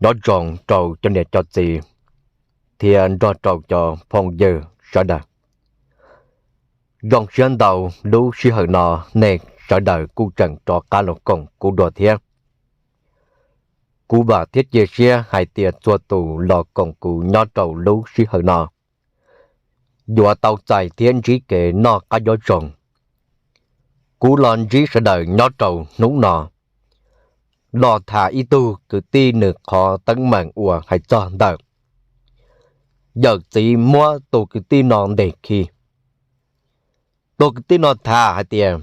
Nyob zoo rau cov niam cov txiv thiab nrog rau cov phooj ywg sawv daws. Zoo siab ntau, lub sij hawm no nej sawv daws kuj tseem rov qab los koom kuv dua thiab. Kuv vam thiab cia siab hais tias txhua tus los koom kuv nyob rau lub sij hawm no yuav tau txais thiab ntsib kev noj qab nyob zoo. Kuv los ntsib sawv daws nyob rau hnub no los tham ib tug kwv tij nws qhov teeb meem uas hais txog ntawm yawm txiv muab tus kwv tij no ntes khi. Tus kwv tij no tham hais tias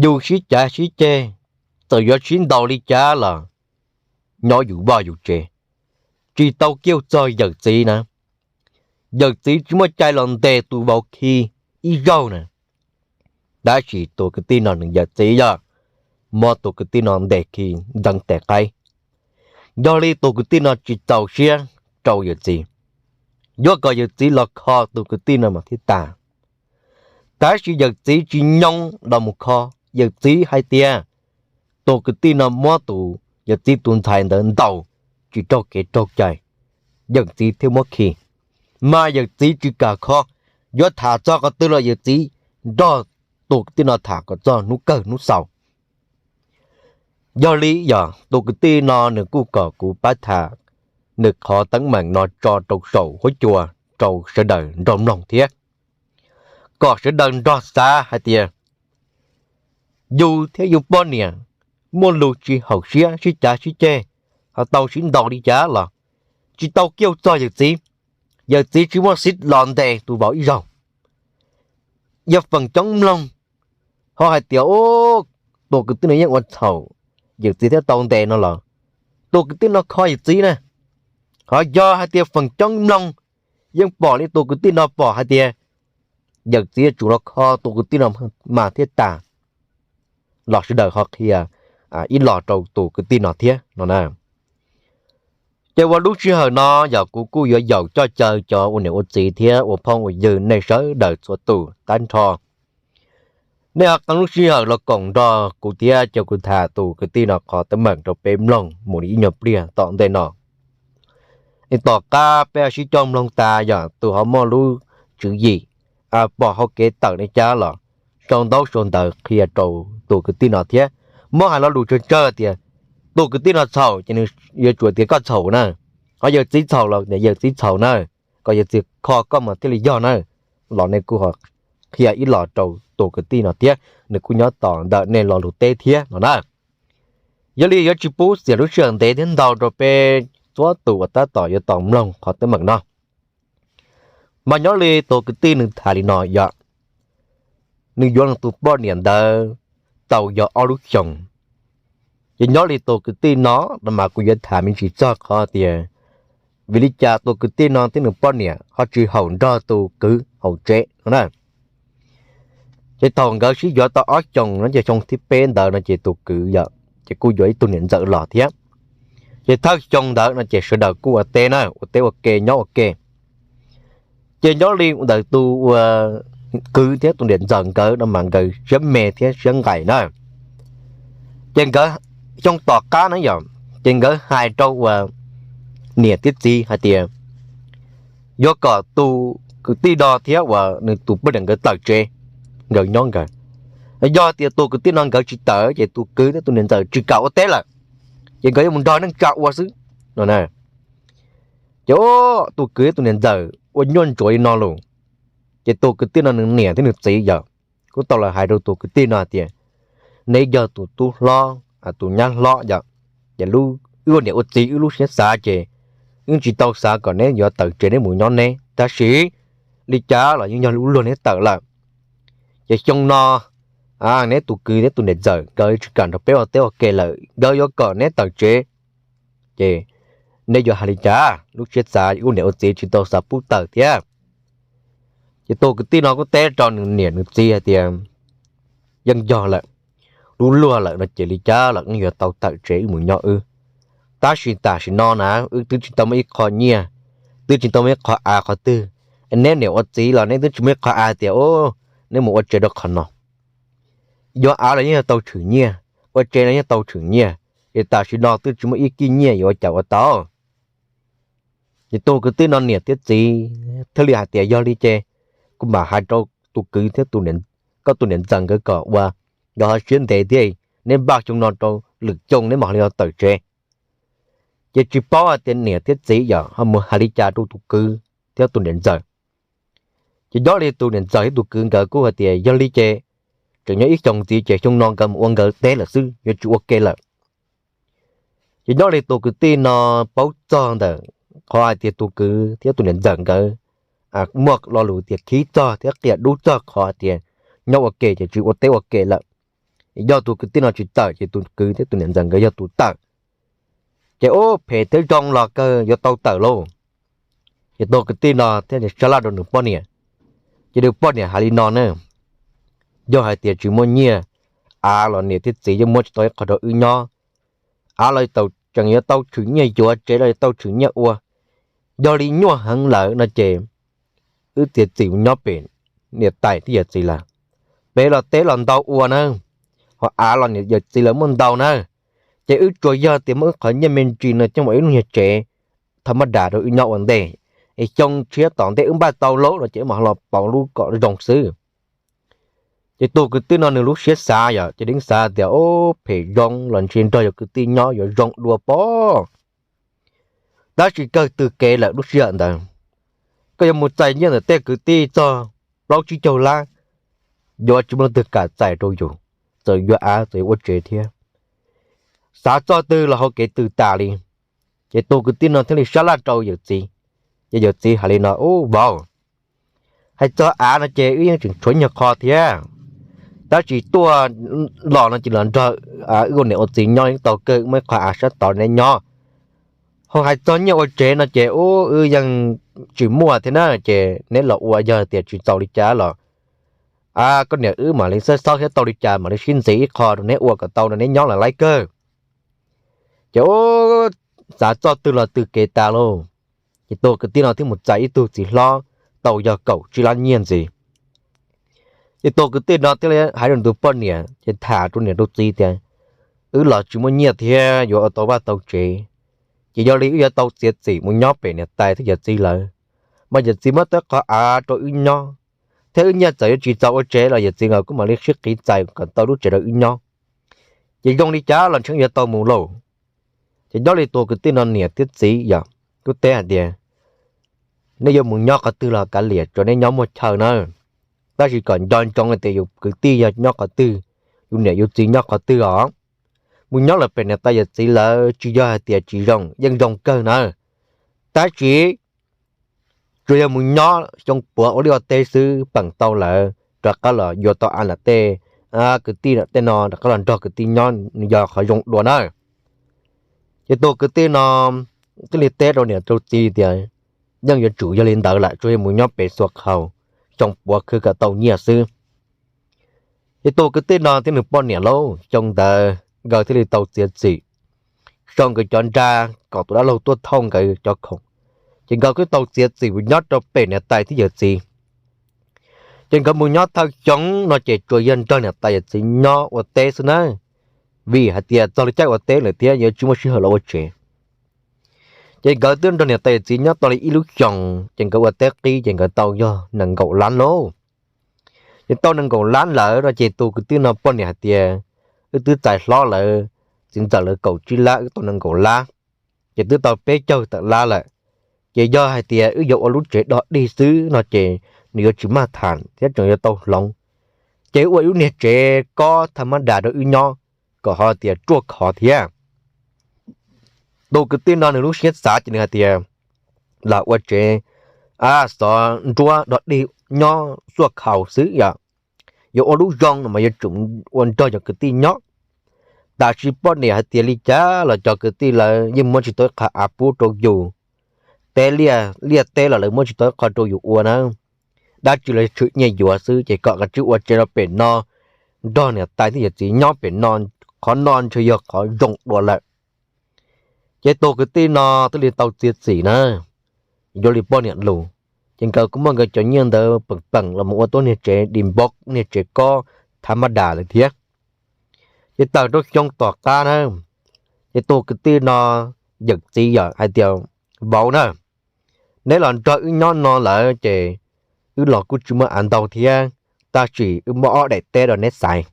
yus sib cav sib ceg, txawm yuav sib ntaus li cas los nyob yus vaj yus tsev, tsis tau kiag txog yawm txiv na. Yawm txiv tsis muaj cai los ntes tus vauv khi ib zaug na. Tab sis tus kwv tij no nws yawm txiv yog muab tus kwv tij no ntes khi ntxeev tes qaib. Yog li tus kwv tij no tsis txaus siab rau yawm txiv, yuav kom yawm txiv los kho tus kwv tij no mas thiaj tas. Tab sis yawm txiv tsis nyoo los mus kho. Yawm txiv hais tias tus kwv tij no muab tus yawm txiv tus ntxhais ntawd ntaus tsis raug kev raug cai, yawm txiv thiaj muab khi. Mas yawm txiv tsis kam kho, yuav tham txog qhov twg los yawm txiv nrog tus kwv tij no tham kom txog hnub kawg hnub xaus. Yog li yog tus kwv tij no nws kuj kom kuv pab tham nws qhov teeb meem no tso rau saum huab cua rau sawv daws nrog mloog thiab, kom sawv daws nrog xav hais tias yus thiab yus poj niam muaj lus tsis haum siab, sib cav sib ceg, ho tau sib ntaus li cas los tsis tau kiag txog yawm txiv. Yawm txiv tsis muaj xiv los ntes tus vauv ib zaug. Yog feem coob mloog ho hais tias tus kwv tij no yeej ua txhaum, yawm txiv thiaj tau ntes no los tus kwv tij no kho yawm txiv na. Ho yog hais tias feem coob mloog yeej pom li tus kwv tij no pom hais tias yawm txiv yuav tsum los kho tus kwv tij no mas thiaj tas los sawv daws ho qhia ib los rau tus kwv tij no thiab no na. Ces ua lub sij hawm no yog kuv kuj yuav yaum coj caw cov ua niam ua txiv thiab ua phooj ua ywg nej sawv daws txhua tus tag nrho, nej ho qee lub sij hawm los koom nrog kuv thiab coj kuv tham tus kwv tij no qhov teeb meem rau peb mloog mus li ib nyuag pliag tom ntej no. Es tom qab peb sib coj mloog tas yog tus ho muaj lub tswv yim pom hauv kev tawm li cas los sau ntaub sau ntawv qhia rau tus kwv tij no thiab. Muab hais lo lus tsawg tsawg tias tus kwv tij no txhaum ces nws yuav tsum tias koj txhaum na, ho yawm txiv txhaum los tias yawm txiv txhaum na, kom yawm txiv kho koj mas thiaj li yog na. Los nej kuj ho qhia ib los rau tus kwv tij no thiab, nws kuj nyob tos ntawm nej lo lus teb thiab no na. Yog li yuav tsis pub xiam lub sij hawm ntev thiab ntau rau peb txhua tus uas tab tom yuav tau mloog qhov teeb meem no. Mas nyob li tus kwv tij nws tham li no yog nws yuav nws tus poj niam ntawd tau yog ob lub xyoos. Ces nyob li tus kwv tij no, no mas kuv yuav tham me ntsis txog qhov tias vim li cas tus kwv tij no thiab nws poj niam ho tsis haum nrog tus kwv hauv tsev no na. Ces thaum nkawd sib yuav tau ob xyoos no ces xyoo thib peb ntawd no ces tus kwv yog ces kuj yuav ib tug niam ntxawm los thiab. Ces thawj xyoo ntawd no ces sawv daws kuj ua teb na, ua teb ua ke nyob ua ke. Ces nyob li ntawm tus ua kwv thiab tus niam ntxawm nkawd no mas nkawd siab me thiab siab nqaim na. Ces nkawd xyoo tom qab na yog ces nkawd hais rau uas niam thiab txiv hais tias yuav kom tus kwv tij no thiab uas nws tus poj niam nkawd tawm tsev, nkawd nyob nkawd. Yog tias tus kwv tij no nkawd tsis tawm ces tus kwv thiab tus niam ntxawm tsis kam ua teb lawm, ces nkawd yuav mus nrog neej tsa ua xwb no. Ces tus kwv thiab tus niam ntxawm ua nyuaj ntsuav li no lus, ces tus kwv tij no nws niam thiab nws txiv yog kuj tau los hais rau tus kwv tij no tias neb yog tus tub hlob, tus nyab hlob yog, ces wb ua niam ua txiv wb lub siab xav ces wb tsis tau xav kom neb yuav tawm tsev neb mus nyob neb, tab sis li cas los yeej yog lub luag neb tawm lawm. Ces xyoo no neb tus kwv thiab tus niam ntxawm nkawd tsis kam nrog peb ua teb ua ke lawm, nkawd yuav kom neb tawm tsev. Ces neb yuav hais li cas? Lub siab xav ua niam ua txiv tsis tau xav pub tawm thiab. Ces tus kwv tij no kuj teb rau nws niam nws txiv hais tias yeej yog lawm, lub luag lawm no ces li cas los wb yuav tau tawm tsev wb mus nyob wb. Tab sis tam sim no na wb twb tsis tau muaj ib qho nyiaj, twb tsis tau muaj ib qho av qhov twg. Neb niam ua txiv los neb twb tsis muaj ib qho av tias neb mus ua tsev rau qhov no. Yuav av los yeej yog tau tshwm nyiaj, ua tsev los yeej tau tshwm nyiaj, es tam sim no twb tsis muaj ib kib nyiaj yuav ua cas ua tau. Ces tus kwv tij no niam thiab txiv thiaj li hais tias yog li ces kuv mam hais rau tus kwv thiab koj tus niam ntxawm nkawd kom ua, nkawd ho siab ntev thiab, neb npaj xyoo no rau lwm xyoo neb mam li tawm tsev. Ces tsis paub hais tias niam thiab txiv yog ho mus hais li cas rau tus kwv thiab tus niam ntxawm. Ces nyob li tus niam ntxawm thiab tus kwv nkawd kuj hais tias yog li ces tseem nyob ib xyoos ntxiv ces xyoo no nkawd mus ua nkawd teb lawm xwb, yuav tsis ua ke lawm. Ces nyob li tus kwv tij no paub txog ntawm qhov hais tias tus kwv thiab tus niam ntxawm nkawd muaj lo lus tias khib txog thiab qia dub txog qhov hais tias nyob ua ke ces tsis ua teb ua ke lawm. Yog tus kwv tij no tsis tawm ces tus kwv thiab tus niam ntxawm nkawd yog tus tawm. Ces ub, phem thiab zoo los kawg yuav tau tawm lauj. Ces tus kwv tij no thiaj sab laj rau nws poj niam. Ces nws poj niam hais li no ne, yog hais tias tsis muaj nyiaj, av los niam thiab txiv yeej muab tsis tau ib qho rau wb nyob. Av los tseem yuav tau tshwm nyiaj yuav, tsev los yuav tau tshwm nyiaj ua. Yog li nyuaj heev lawm no ces wb txiav txim mus nyob pem niam tais thiab yawm txiv lawm. Pem los teb los ntau ua na, ho av los niam yawm txiv lawv muaj ntau na. Ces wb tsuas yog tias muaj wb qhov nyiaj me ntsis no coj mus ib lub nyuag tsev thaj mab das rau wb nyob ua ntej, es xyoo tshiab tom ntej wb npaj tau lawm no ces wb mam los pauv lub kom zoo xwb. Ces tus kwv tij no nws lub siab xav yom, ces deev xav tias ub, phem zoo los ntshe nrog yog kwv tij nyob yuav zoo dua pob. Tab sis kawg tw kev lawm lub sij hawm ntawd, koj yuav mus txais nyiaj ntawm tej kwv tij txog plaub tsib caug lab, yuav tsis muaj leej twg kam txais rau yus, txawm yuav av txawm yuav ua tsev thiab. Xav txog twg los hauv kev tw tas li. Ces tus kwv tij no thiaj li sab laj rau yawm txiv, ces yawm txiv hais li no, ub vauv, hais txog av no ces wb yeej tseem tshuav nyuag qho thiab, tab sis tuaj los no ces los nrog wb ua niam ua txiv nyob yeej tau kawg, muaj ib qho av sab tod neb nyob. Ho hais txog nyiaj ua tsev no ces ub wb yeej tsis muaj thiab na, ces neb los ua yog tias tsis txaus li cas los koj niam wb mam li xawb xawb thiab tau li cas mam li sib ntxiv ib qho rau neb ua kom tau rau neb nyob los laib kawg. Ces ub, xav txog twg los tw kev tas lauj. Ces tus kwv tij no thiaj mus txais ib tug txiv hlob tau yog kaum tsib lab nyiaj ntxiv. Ces tus kwv tij no thiaj li hais rau tus poj niam ces tham rau niam rau txiv tias, wb los tsis muaj nyiaj thiab yuav ua tau vaj tau tsev, ces yog li wb yuav tau txiav txim mus nyob pem niam tais thiab yawm txiv lawv, mas yawm txiv muab tau qhov av rau wb nyob, thiab wb nyiaj txawm yuav tsis txaus ua tsev los yawm txiv nkawd kuj mam li sib qiv txais kom tau lub tsev rau wb nyob. Ces zoo li cas los ntshe yuav tau mus lauj. Ces nyob li tus kwv tij no niam thiab txiv yog kuj teb hais tias, nej yuav mus nyob qhov twg los kav liam, tsuas neb nyob muaj chaw na, tab sis kom nco ntsoov hais tias yus kwv tij yog nyob qhov twg, yus niam yus txiv nyob qhov twg os. Mus nyob lawm pem niam tais yawm txiv lawv tsis yog hais tias tsis zoo, yeej zoo kawg na, tab sis tsuas yog mus nyob xyoo puav ua liaj ua teb xwb, peem tau lawm rov qab los yuav tau av lam tej kwv tij tej no rov qab los nrog kwv tij nyob yog qhov zoo dua na. Ces tus kwv tij no thiaj li teb rau niam rau txiv tias, yeej yuav tsum yog li ntawd lawm, tsuas yog mus nyob pem xuas khaus, xyoo puav khwv kom tau nyiaj xwb. Ces tus kwv tij no thiab nws poj niam lauj, xyoo ntawd nkawd thiaj li tau txiav txim sau nkawd cov nra kom tus dab laug tuaj thauj nkawd cov khoom. Ces nkawd kuj tau txiav txim mus nyob rau pem niam tais thiab yawm txiv. Ces nkawd mus nyob thawj xyoo no ces tsuas yog nrog niam tais yawm txiv nyob ua teb xwb na, vim hais tias txog li caij ua teb lawm thiab yuav tsis muaj sij hawm los ua tsev. Ces nkawd twb nrog niam tais yawm txiv nyob tau li ib lub xyoos, ces nkawd ua teb qib ces nkawd tau yog nees nkaum lab lauj. Ces tau nees nkaum lab lawm no ces tus kwv tij no poj niam hais tias, wb twb txais hlob lawv, txiv ntxawm lawv kaum tsib lab, wb tau nees nkaum lab, ces twb tau peb caug tawm lab lawm. Ces yog hais tias wb yuav ua lub tsev dog dig xwb no ces nws yuav tsis maj tham thiab tseem yuav tau hloov. Ces wb ua ib lub niag tsev kob thaj mab das rau wb nyob, kom ho tias ruaj khov thiab. Tus kwv tij no nws lub siab xav ces nws hais tias, lam ua tsev xov nruab dog dig nyob xuaj khaus xwb yom, yuav ua lub zoo no mas yuav tsum ua nrog cov kwv tij nyob. Tab sis poj niam hais tias li cas los cov kwv tij lawv yeej muab tsis tau ib qho av pub rau yus, teb liaj teb los lawv muab tsis tau ib qho rau yus ua na, dab tsi los tshwm nyiaj yuav xwb, ces kom kav tsij ua tsev rau pem no, nrog niam tais thiab yawm txiv nyob pem no, qhov no ntshe yog qhov zoo dua lawm. Ces tus kwv tij no thiaj li tau txiav txim na, yuav li poj niam lus, ces nkawd kuj muab nkawd cov nyiaj ntawd peem peem los mus ua tau niag tsev di npob, niag tsev kob thaj mab das lawm thiab. Ces tawm rau xyoo tom qab na, Ces tus kwv tij no yawm txiv yog hais tias, vauv na, neb los nrog wb nyob no lawm ces wb los kuj tsis muaj av ntau thiab, tab sis wb muab ob daim teb rau neb xaiv.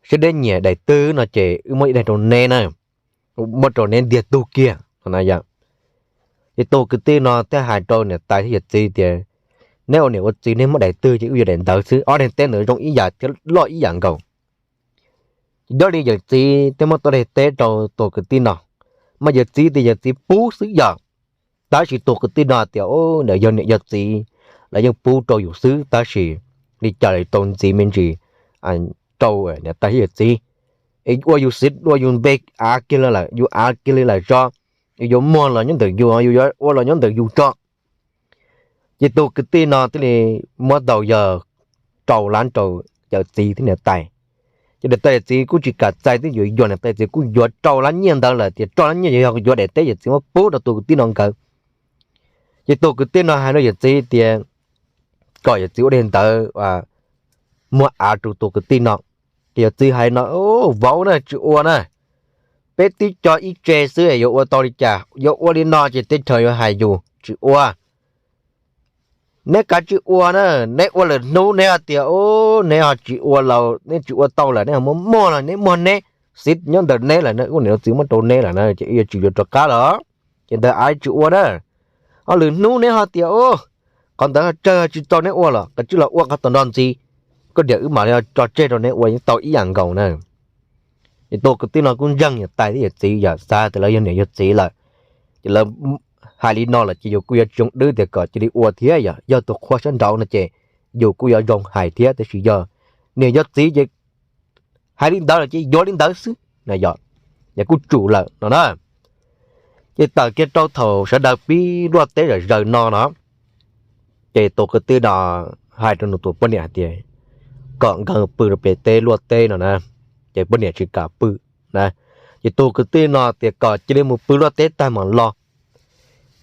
Seb neb nyiam daim twg no ces wb muab ib daim rau neb na, muab rau neb ntiag tug kiag. Ces tus kwv tij no thiaj hais rau niam tais thiab yawm txiv tias, neb ua niam ua txiv neb muab daim twg ces wb yuav daim ntawd xwb, ob daim teb ntawd zoo ib yam thiab loj ib yam nkaus. Ces nyob li yawm txiv thiaj muab tau daim teb rau tus kwv tij no, mas yawm txiv tias yawm txiv pub xwb yog, tab sis tus kwv tij no tias, ub, nws yog niam yog txiv, lawv yeej pub rau yus xwb, tab sis li cas los tau ntxiv me ntsis rau niam tais thiab yawm txiv, es ua yus xiv ua yus npe av kiag li lawm, yus av kiag li lawm tso, yus yuav muag los nyob ntawm yus, yus yuav ua los nyob ntawm yus tso. Ces tus kwv tij no thiaj li muab tau yog rau lab rau yawm txiv thiab niam tais. Ces niam tais yawm txiv kuj tsis kam txais, twb yuav yuav, niam tais yawm txiv kuj yuav rau lab nyiaj ntawd lawm, tias rau lab nyiaj yog yuav daim teb yawm txiv muab pub rau tus kwv tij no nkawd. Ces tus kwv tij no hais rau yawm txiv tias kom yawm txiv ua daim ntawd muag av rau tus kwv tij no. Ces yawm txiv hais no, vauv na, tsis ua na, peb twb cog ib tse xwb yuav ua tau li cas, yuav ua li no ces teb chaws yuav hais yus tsis ua. Neb kav tsij ua na, neb ua lwm hnub neb ho tias, ub, neb ho tsis ua lawm, neb tsis ua tau lawm, neb ho muab muag los neb muag neb, xiv nyob ntawm neb lawm na, ub, niam ua txiv muab rau neb lawm na, ces wb yuav tsis yuav rov qab lawm. Ces ntawd av tsis ua na. Ho lwm hnub neb ho tias, ub, qhov ntawd tsawg tsis tau neb ua los kav tsij los ua qhov tom no ntxiv, koj niam wb mam li tso tseg rau neb ua yeej tau ib yam nkaus na. Ces tus kwv tij no kuj ntseeg niam tais thiab yawm txiv, yog xav tias lawv yog niam yog txiv lawm, ces lawv hais li no lawm ces yus kuj yuav tsis zoo dwb tias kom cia li ua thiab, yog yog tus qhua sab nraud no ces yus kuj yuav zoo hais thiab, tab sis yog niam yog txiv ces hais li ntawd lawm ces yuav li ntawd xwb na yog, yog kuj tsum lawm no na. Ces tawm kiag rau thaum sawv daws pib luaj teb zom zaws no no, ces tus kwv tij no hais rau nws tus poj niam hais tias kom nkawd pw rau pem teb luaj teb no na, ces poj niam tsis kam pw na. Ces tus kwv tij no tias kom cia li mus pw luaj teb tag mam los.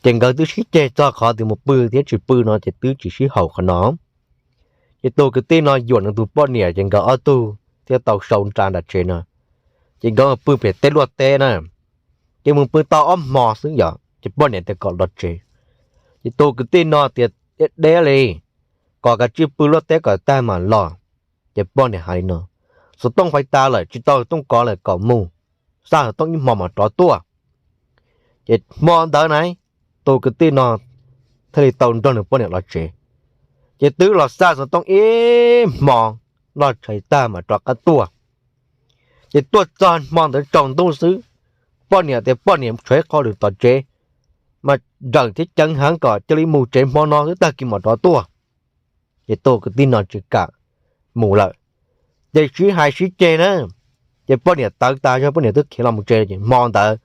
Ces nkawd twb sib ceg txog qhov tias mus pw thiab tsis pw no ces twb tsis sib haum qhov no. Ces tus kwv tij no yuam nws tus poj niam ces nkawd ob tug thiaj tau sau nra nram tsev no. Ces nkawd pw pem teb luaj teb na, ces mus pw tau ob hmo xwb yog ces poj niam tias kom los tsev. Ces tus kwv tij no tias, deb deb li, kom kav tsij pw luaj teb kom tag mam los. Ces poj niam hais li no, xov tooj fais tas lawm tsis tau xov tooj kov lawm kom mus, xaj xov tooj ib hmo mam rov tuaj. Ces hmo ntawd na, tus kwv tij no thiaj li tau nrog nws poj niam los tsev. Ces twb los xaj xov tooj ib hmo, noj tshais tag mam rov qab tuaj. Ces tuaj txog hmo ntawd tsaus ntuj xwb, poj niam tias poj niam tshuav qhov lwm tom tsev, mas nrawm thiab ceev heev kom cia li mus tsev hmo no xwb tag kis mam rov tuaj. Ces tus kwv tij no tsis kam mus lawm, ces sib hais sib ceg na. Ces poj niam tawv tas zog poj niam twb khiav los mus tsev, ces hmo ntawd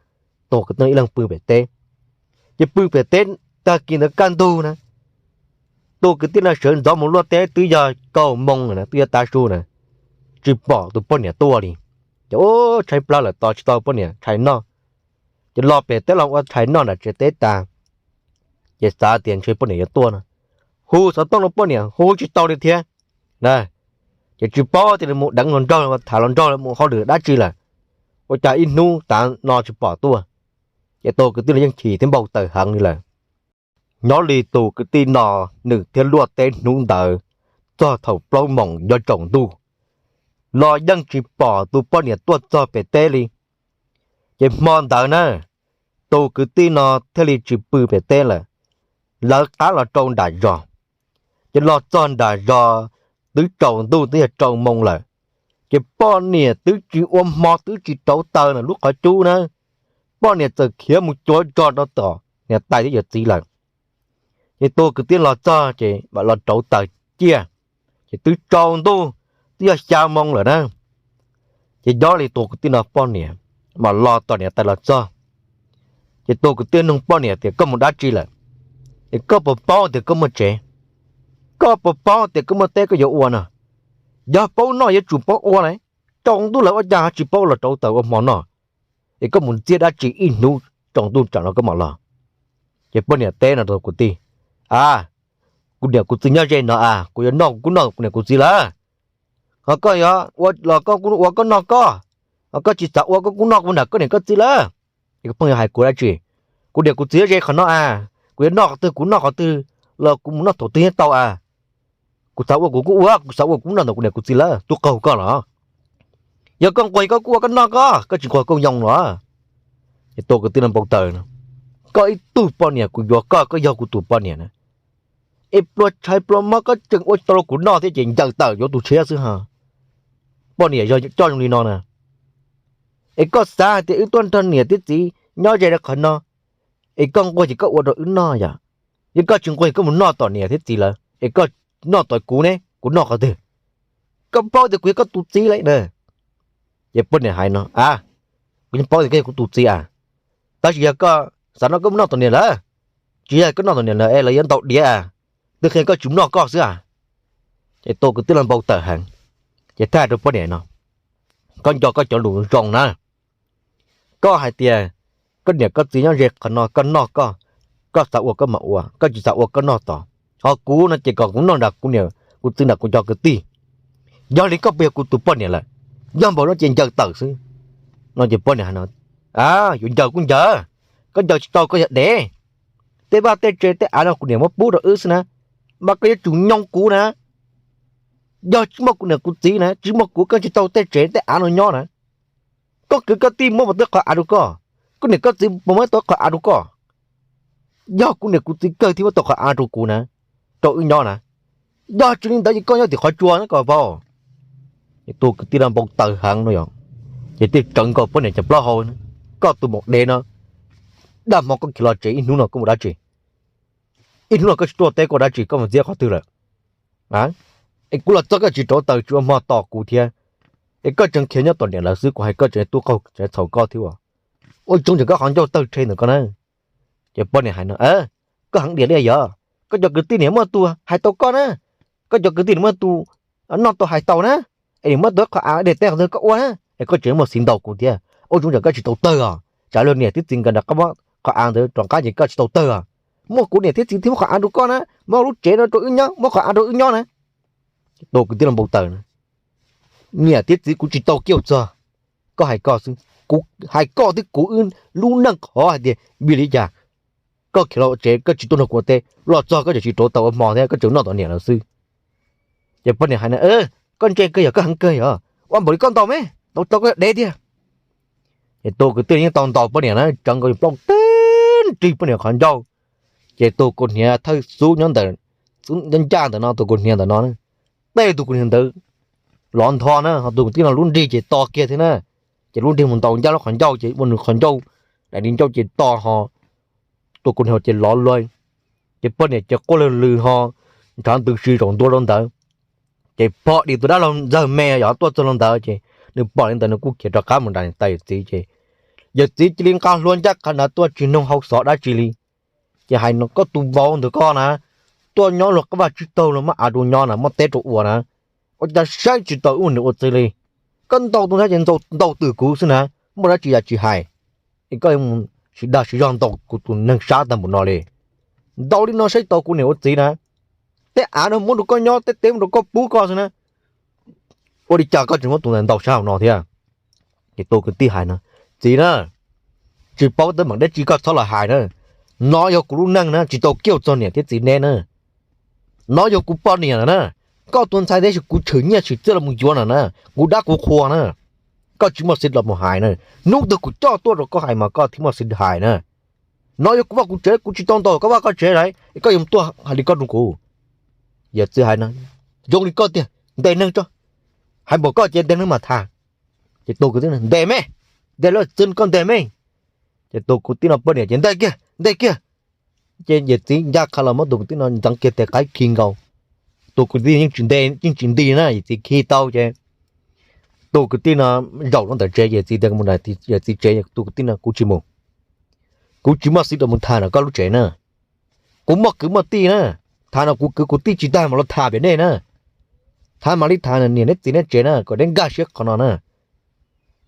tus kwv tij no ib leeg pw pem teb. Ces pw pem teb tag kis ntawd kaj ntug na, tus kwv tij no sawv ntxov mus luaj teb twb yog kaum moo na, twb yuav tav su na, tsis pom tus poj niam tuaj li. Ces ub, tshaib plab lawm tos tsis tau poj niam tshais noj. Ces los pem teb los ua tshais noj nram tsev teb tas, ces xav tias ntshe poj niam yuav tuaj no, hu xov tooj rau poj niam hu tsis tau li thiab na. Ces tsis paub tias nws mus deev hluas nraug los tham hluas nraug los mus hauj lwm dab tsi lawm, ua cas ib hnub tav no tsis pom tuaj. Ces tus kwv tij no yeej chim thiab npau taws heev li lawm. Nyob li tus kwv tij no, nws thiaj luaj teb hnub ntawd txog thaum plaub moos yuav tsaus ntuj los yeej tsis pom tus poj niam tuaj txog pem teb li. Ces hmo ntawd na, tus kwv tij no thiaj li tsis pw pem teb lawm, lawv qab los rau nram zos. Ces los txog nram zos twb tsaus ntuj twb yog rau moo lawm, ces poj niam twb tsis ua hmo twb tsis rauv taws na lub qhov cub na, poj niam txawm khiav mus cuav zos rau tom niam tais thiab yawm txiv lawm. Ces tus kwv tij los txog ces mam los rauv taws ciaj, ces twb tsaus ntuj twb yog xya moo lawm na. Ces nyob li tus kwv tij no poj niam mam los tom niam tais los txog. Ces tus kwv tij nug poj niam tias koj mus dab tsi lawm? Es koj puas paub tias koj muaj tsev? Koj puas paub tias koj muaj teb koj yuav ua no? Yog paub noj yuav tsum paub ua lawm, tsaus ntuj lawm ua cas ho tsis paub los rauv taws ua hmo noj? Es koj mus ntxias dab tsi ib hnub tsaus ntuj tsam no koj mam los? Ces poj niam teb no rau kwv tij, a, kuv niam kuv txiv nyob ze no a, kuv yuav noj kuv kuj noj kuv niam kuv txiv lawm. Ho koj yuav ua los koj kuj ua koj noj koj, Koj tsis xav ua koj kuj noj kuv nram koj niam koj txiv lawm. Es koj pheej yuav hais kuv dab tsi? Kuv niam kuv txiv ze qhov no a, kuv yuav noj qhov twg kuv noj qhov twg los kuv mus noj thaum twg yeej tau a. Kuv xav ua kuv kuj ua, kuv xav ua kuv noj ntawm kuv niam kuv txiv lawm, tub qaug koj los. Yog koj nquag koj kuj ua koj noj koj, koj tsis nquag koj yoo los. Es tus kwv tij no npau taws no, koj ib tug poj niam kuv yuav koj, koj yog kuv tus poj niam na, es pluas tshais pluas mob koj tseem ua tsis tau rau kuv noj thiab ces ncaws tawm yuav tus tshiab xwb ho. Poj niam yog coj zoo li no na. Es koj xav hais tias wb tuaj nrog niam thiab txiv nyob ze rau qhov no, es koj nquag ces koj ua rau wb noj yom. Yog koj tsis nquag koj mus noj tom niam thiab txiv lawm es koj noj tom kuv ne, kuv noj qhov twg? Koj paub tias kuv yog koj tus txiv lawm na. Ces poj niam hais no a, kuv yeej paub tias koj yog kuv tus txiv a, tab sis yog koj xav noj koj mus noj tom niam lawm, tsis yog koj noj tom niam lawm es lawv yuav ntaus diav a, twb qhia koj tsis mus noj koj xwb a. Ces tus kwv tij no npau taws heev, ces thiaj hais rau poj niam no, koj nco koj cov lus zoo na. Koj hais tias koj niam koj txiv nyob ze qhov no koj noj koj, koj xav ua koj mam ua, koj tsis xav ua koj noj tod. Ho kuv no ces kom kuv noj nram kuv niam kuv txiv nram kuv cov kwv tij. Yog li koj puas yog kuv tus poj niam lawm? Yog npaum no ces ncaws tawm xwb. No ces poj niam hais no, yuav ncaws kuj ncaws, koj ncaws tsis tau koj yog dev. Tej vaj tej tsev tej av no kuv niam muab pub rau wb xwb na, mas koj yuav tsum nyoo kuv na. Yog tsis muaj kuv niam kuv txiv na, tsis muaj kuv koj tsis tau tej tsev tej av no nyob na. Koj kwv koj tij muab puas tau qhov av rau koj? Koj niam koj txiv puas muab tau qhov av rau koj? Yog kuv niam kuv txiv kawg thiaj muab tau qhov av rau kuv na, rau wb nyob na. Yog tsis li ntawd ces koj nyob tim qhov tsua na koj paub. Tus kwv tij no npau taws heev no yom, ces thiaj tsawv nkaus poj niam cov plaub hau, koj tus maum dev no, dab hmo koj khiav los tsev ib hnub no koj mus dab tsi? Ib hnub no koj tsis tuaj teb koj dab tsi, koj mus ntxiab qhov twg lawm? Es kuv los txog koj tsis rauv taws tsis ua hmo tos kuv thiab, es koj tseem khiav nyob tom niam lawv xwb, kuv hais koj tseem tub qaug tseem txhaum koj thiab. Ua tsoov tseem koj qhov ncauj tawg rhe ntawm koj na. Ces poj niam hais no, koj heev diam li yog, koj cov kwv tij niam muaj tus hais tau koj na, koj cov kwv tij niam muaj tus noj tau hais tau na, es niam muab tus qhov av de teb qhov twg koj ua na, es koj tseem muaj xiv ntaus kuv thiab. Ua tsoov tseem koj tsis tau tawg os, tsam luag niam tib txiv nkawd nrog koj muab qhov av ntawd rov qab ces koj tsis tau tawg os. Muaj kuv niam thiab txiv thiaj muab qhov av rau koj na, muab lub tsev no rau wb nyob, muab qhov av rau wb nyob na. Tus kwv tij no npau taws na, niam thiab txiv kuv tsis tau kiag txog, koj hais koj xwb, kuv hais koj thiab kuv wb lub neej qhov hais tias vim li cas koj khiav los tsev koj tsis tuaj nrog kuv ua teb, los txog koj tseem tsis rauv taws ua hmo thiab koj tseem noj tom niam lawv xwb. Ces poj niam hais na, koj ntse kawg yog koj heev kawg yog, ua npaum li koj ntaus me, ntaus tau koj dev tiag. Ces tus kwv tij yeej tau ntaus poj niam na, tsawv nkaus plaub teg nrig poj niam qhov ncauj. Ces tus kaus hniav thawj xub nyob ntawm, ncaj ntawm no tus kaus hniav ntawm no, tej tus kaus hniav ntawd lov ntho na, ho tus kwv tij no lub nrig ces to kiag thiab na. Ces lub nrig mus ntaus ncaj lub qhov ncauj ces ua nws qhov ncauj, daim nrig ncauj ces to ho tus kaus hniav ces lov luag. Ces poj niam ces quaj lwg lwg ho nrhav ntws si zaum ntua rau ntawd. Ces pom dim tus dab laug ntxawg me yog tuaj txog rau ntawd ces nws pom li ntawd nws kuj khiav rov qab mus nram niam tais yawm txiv ces yawm txiv cia li nqa hlua ncaj qha nrad tuaj tsis noog hau xov dab tsi li. Ces hais no, koj tus vauv ntawd koj na, tuaj nyob luag qab vaj tsib taug luag muab av rau nyob na, muab teb rau ua na, ua cas saib tsis taus wb ua niam ua txiv li. Koj ntaus tus ntawd ces ntaus twm kuv xwb na, muaj dab tsi yam tsis hais, es koj mus siv dag siv zog ntaus kuv tus neeg sab tag npaum no li. Ntaus li no saib taus kuv niam ua txiv na, tej av no muab rau koj nyob, tej teb muab rau koj pub koj xwb na, ua li cas koj tseem muab tus ntawd ntaus sab hauv no thiab? Ces tus kwv tij hais no, txiv na, tsis paub teeb meem dab tsi koj txhob los hais na, no yog kuv lub neej na, tsis tau kiag txog niam thiab txiv neb na. No yog kuv poj niam na, koj tus ntxhais tab sis kuv tshwm nyiaj tshwm txiaj los mus yuav no na, kuv dab kuv qhua na, koj tsis muaj xib los mus hais na. Hnub twg kuv coj tuaj rau koj hais mas koj thiaj muaj xib hais na. No yog kuv vaj kuv tsev, kuv tsis tau ntaus koj vaj koj tsev lawm es koj yuav tuaj hais li koj rau kuv. Yawm txiv hais no, zoo li koj tiag, ntes neeg tso, hais npaum koj ces ntes neeg mam tham. Ces tus kwv tij, ntes me, ntes lawm txwv koj ntes me. Ces tus kwv tij no poj niam ces ntes kiag, ntes kiag. Ces yawm txiv ncaj qha los muab tus kwv tij no ntxeev kiag tes qaib khi nkaus. Tus kwv tij yeej tsis nti na, yawm txiv khi tau ces tus kwv tij no zaum rau ntawm tsev, yawm txiv tias mus nram yawm txiv tsev, tus kwv tij no, kuv tsis mus, kuv tsis muaj xib los mus tham nram koj lub tsev na. Kuv muaj kwv muaj tij na, tham no kuv kwv kuv tij tsis tag mam los tham pem nej na. Tham mam li tham niam neb txiv neb tsev na, kom neb nkag siab qhov no na.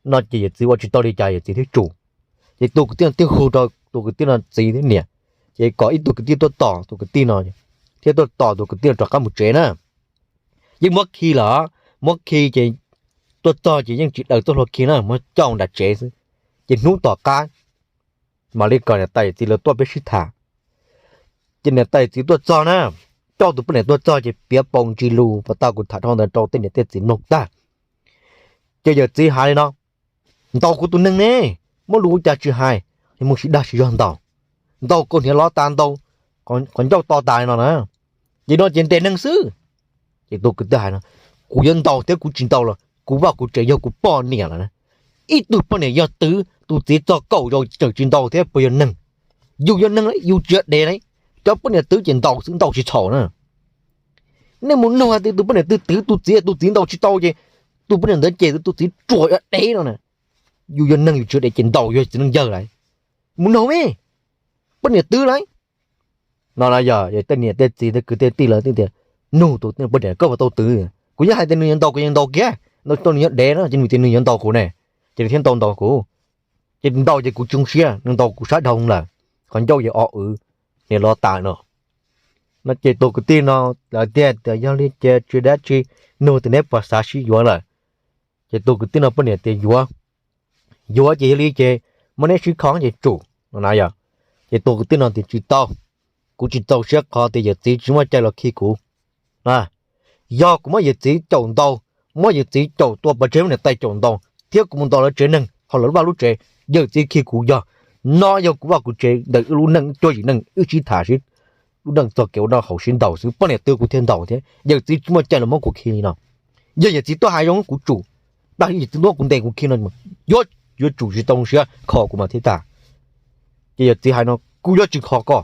No ces yawm txiv ua tsis tau li cas yawm txiv thiaj tsum. Ces tus kwv tij no thiaj hu rau tus kwv tij no txiv thiab niam, ces kom ib tug kwv tij tuaj tos tus kwv tij no, thiab tuaj tos tus kwv tij no rov qab mus tsev na. Yeej muab khi lawm, muab khi ces tuaj txog ces yeej tsis daws txoj hlua khi na, muab coj nram tsev xwb. Ces hnub tom qab mam li kom niam tais txiv lawv tuaj peb sib tham. Ces niam tais txiv tuaj txog na, coj tus poj niam tuaj txog ces piav pau ntsis lus pas tau kuv tham dhau ntawd rau tej niam tej txiv mloog tag. Ces yawm txiv hais li no, ntaus kuv tus neeg ne, muaj lus ua cas tsis hais, mus sib dag sib zog ntaus, ntaus kaus hniav lov tas ntaus qhov ncauj to tas no na, ces no ces ntes neeg xwb. Ces tus kwv tij hais no, kuv yuav ntaus thiab kuv tsis ntaus los kuv vaj kuv tsev yog kuv poj niam lawm na. Ib tug poj niam yog twv tus txiv txog kaum zaus tseem tsis ntaus thiab puas yog neeg? Yus yog neeg, yus tsis yog dev ne. Cov poj niam twv ces ntaus xwb, ntaus tsis txhaum na. Nej mus nug hais tias tus poj niam twg twv tus txiv, tus txiv ntaus tsis tau ces tus poj niam ntawd ces tus txiv ruam yog dev no na. Yus yog neeg yus tsis yog dev ces ntaus yog txiv neej yawg lawm. Mus nug me poj niam twv lawm no na. Yog tej niam tej txiv tej kwv tej tij lawv tias, nug tus poj niam koj puas tau twv? Kuv yeej hais tias nws yuav ntaus kuv yeej ntaus kiag, ntaus tau nws yog dev no ces nws tias nws yuav ntaus kuv ne, ces nws thiaj ntaus ntaus kuv. Ces ntaus ces kuv tsis zoo siab, nws ntaus kuv sab dhau lawm, qhov ncauj yog o w, hniav lov tas no. No ces tus kwv tij no lawv tias, tias yog li ces tsis dab tsi, nug tias neb puas xav sib yuav lawm? Ces tus kwv tij no poj niam tias yuav, yuav ces yog li ces muab neb sib kho ces tsum no na yog. Ces tus kwv tij no tias tsis tau, kuv tsis txaus siab qhov tias yawm txiv tsis muaj cai los khi kuv. Yog kuv muab yawm txiv caum ntaus, muab yawm txiv caum tua pov tseg, muab niam tais caum ntaus thiab kuv mus ntaus lawv tsev neeg hauv lawv lub vaj lub tsev, yawm txiv khi kuv yog. No yog kuv vaj kuv tsev ntawm wb lub neej cuab yim neej, wb sib tham sib lub neej txog kev ua noj haus sib ntaus xwb, poj niam twv kuv thiaj ntaus thiab, yawm txiv tsis muaj cai los muab kuv khi li no. Yog yawm txiv tuaj hais zoo kuv tsum, dag yawm txiv tuaj kuv ntes kuv khi no, yuav, yuav tsum tsis tau siab kho kuv mas thiaj tag. Ces yawm txiv hais no, kuv yuav tsis kho koj.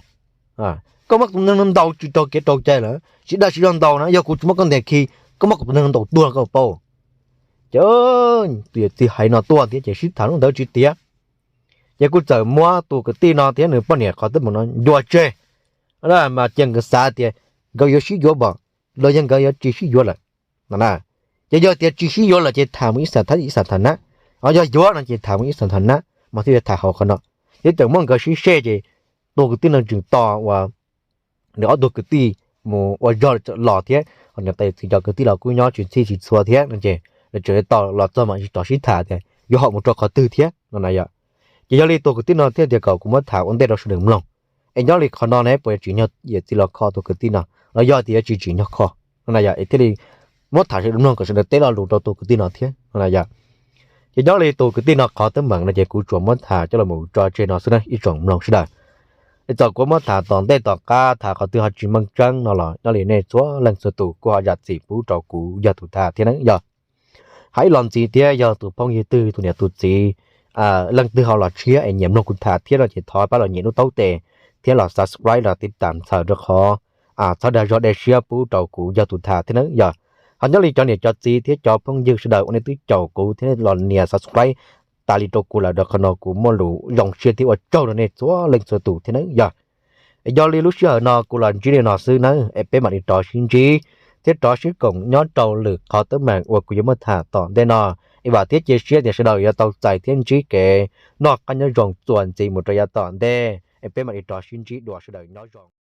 Koj muab kuv tus neeg no ntaus tsis raug kev raug cai lawm, sib dag sib zog ntaus na, yog kuv tsis muab koj ntes khi, koj muab kuv tus neeg no ntaus tuag koj paub. Ces tus yawm txiv hais no tuaj thiab ces sib tham lub ntawd tsis tiav. Ces kuj txawm muab tus kwv tij no thiab nws poj niam qhov teeb meem no ncua tseg, mas cia nkawd xav tias nkawd yuav sib yuav pom los yog nkawd yuav tsis sib yuav lawm no na. Ces yog tias tsis sib yuav lawm ces tham mus ib xam tha nab, yog yuav no ces tham mus ib xam tha nab mas thiaj yuav tham hauv qhov no. Thiab tseem muab nkawd sib sej ces tus kwv tij no tseem tos uas nws ob tug kwv tij mus ua zog los thiab, niam tais txiv cov kwv tij los kuj nyob tsis txhij tsis txhua thiab no ces lawv tseem tos los txog mas tsis rov sib tham tias yuav hom mus rau qhov twg thiab no na yom. Ces yog li tus kwv tij no thiaj tias kom kuv muab tham ua ntej rau sawv daws mloog, es nyob li qhov no ne puas yuav tsim nyog yawm txiv los kho tus kwv tij no, los yog tias yuav tsis tsim nyog kho no na yom, es thiaj li muab tham sawv daws mloog kom sawv daws teb lo lus rau tus kwv tij no thiab no na yom. Ces nyob li tus kwv tij no qhov teeb meem no ces kuv tsuas muab tham coj los mus tso tseg no xwb na ib tsoom mloog sawv daws. Es txawm kuv muab tham tom ntej tom qab tham qhov twg ho tsis meej tseeb no los nyob li nej txhua leej txhua tus kuj ho zam txim pub rau kuv yog tus tham thiab nawb yog. Hais ib los ntxiv thiab yog tus phooj ywg twg tus niam tus txiv leej twg ho los tshiab es nyiam mloog kuv tham thiab no ces thov pab los nyem lub taub tes thiab los subscribe los tib tam ntxhaws rau qhov txhob dag zog dag siab pub rau kuv yog tus tham thiab nawb yog. Ho nyob li cov niam cov txiv thiab cov phooj ywg sawv daws uas nej twb caum kuv thiab los nias subscribe tas li rau kuv lawm rau qhov no kuv muaj lus zoo siab thiab ua tsaug rau nej txhua leej txhua tus thiab nawb yog. Es yog li lub sij hawm no kuv los ntsib li no xwb nawb es peb mam li rov sib ntsib thiab rov sib koom nyob rau lwm qhov teeb meem uas kuv yuav muab tham tom ntej no. Es vam thiab cia siab tias sawv daws yuav tau txais thiab ntsib kev noj qab nyob zoo txuas ntxiv mus rau yav tom ntej es peb mam li rov sib ntsib dua, sawv daws nyob zoo.